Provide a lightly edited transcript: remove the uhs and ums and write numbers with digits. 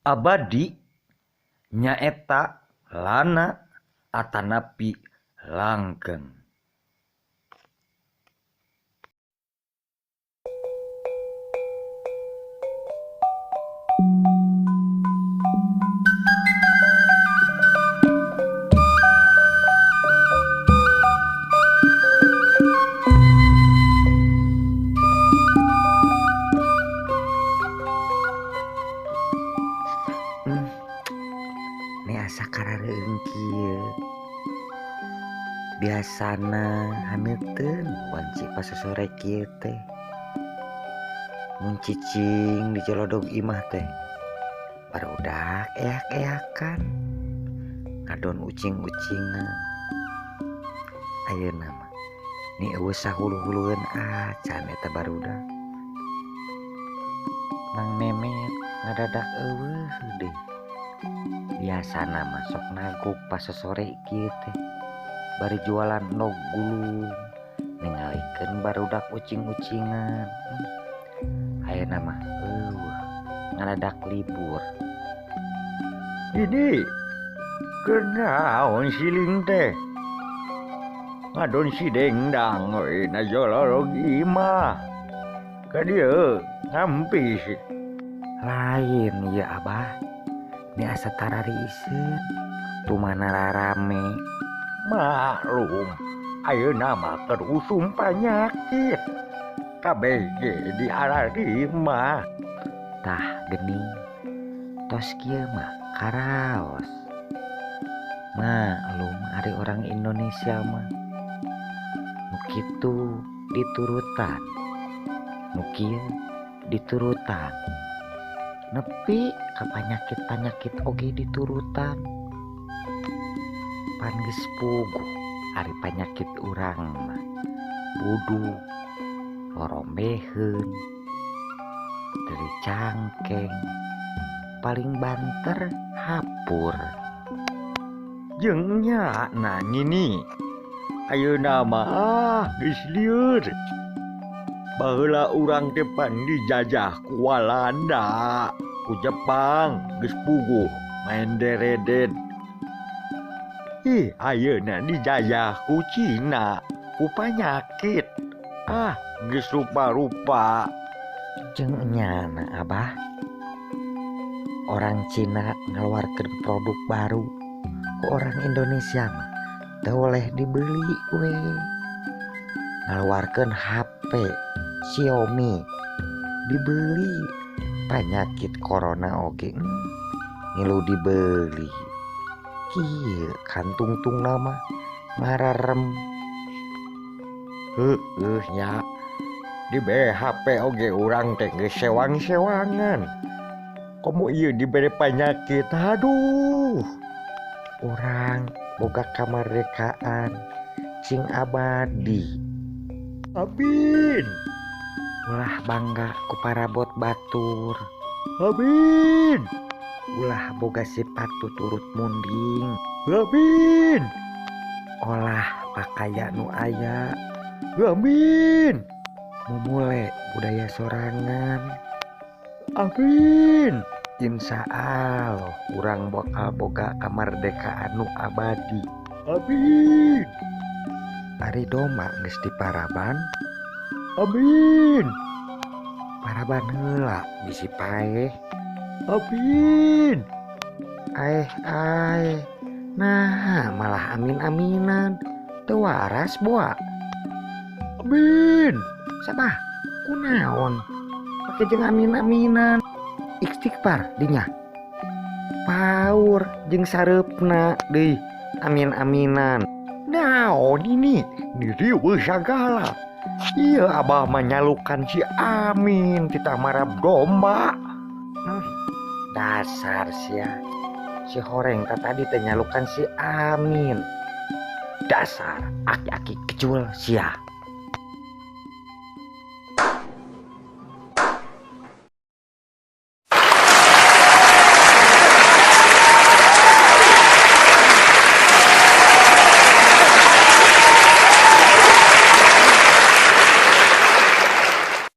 Abadi nyaeta lana atanapi langgeng. Ni asa karareueung kieu. Biasana haneuteun wanci pasosore kieu teh. Mun cicing di jolodog imah teh barudak eak-eakan ngadon ucing-ucingan. Ayeuna mah ni eueuh sahulu-hulueun acan eta barudak. Mang Memet ngadadak eueuh deui. Biasana mah sok nagog pasosore kieu teh bari jualan endog gulung ningalikeun barudak ucing-ucingan. Ayeuna mah eueuh ngadadak libur. Ini kunaon siling teh? Ngadon si dengdang we na jolorog imah. Ka dieu ngampis. Lain ieu Abah. Ni asa tarariiseun tumana rarame. Maklum, ayeuna mah keur usum panyakit. Kabeh ge diararima. Tah geuning tos kieu mah karaos. Maklum ari orang Indonesia mah nu kitu diturutan, nu kieu diturutan. Nepi ka panyakit-panyakit oge diturutan. Pan geus puguh ari panyakit urang mah buduk, lorombeheun, deui cangkeng, paling banter hapur. Jeung nya na ngini. Ayeuna mah geus lieur. Baheula urang teh pan dijajah ku Walanda, ku Jepang, geus puguh main deredet. Ih, ayeuna dijajah ku Cina, ku panyakit. Ah, geus rupa-rupa. Jeung nyana Abah. Orang Cina ngaluarkeun produk baru, ku orang Indonesia mah teu boleh dibeli we. Ngaluarkeun HP Xiaomi dibeli, panyakit corona oge ngilu dibeli. Kieu kantungtungna mah mararem. Heueuh nya. Dibere HP oge urang teh geus sewang-sewangan. Komo ieu dibere panyakit, aduh. Urang boga kamardekaan cing abadi. Amin. Ulah bangga ku parabot batur. Amin. Ulah boga sifat tuturut munding. Amin. Olah pakaya nu aya. Amin. Mumule budaya sorangan. Amin. Insya Allah urang bakal boga kamardekaan nu abadi. Amin. Ari domba geus diparaban. Amin. Paraban heula bisi paeh. Amin. Aeh aeh. Nah, malah amin-aminan. Teu waras boa. Amin. Sabah, kunaon? Pake jeung amin-aminan. Istighfar dinya. Paur jeung sareupna deui amin-aminan. Naon ini? Diriweuh sagala. Ieu abah mah nyalukan si Amin titah marab domba. Dasar sia. Si horeng teh tadi teh nyalukan si Amin. Dasar aki-aki kecul sia.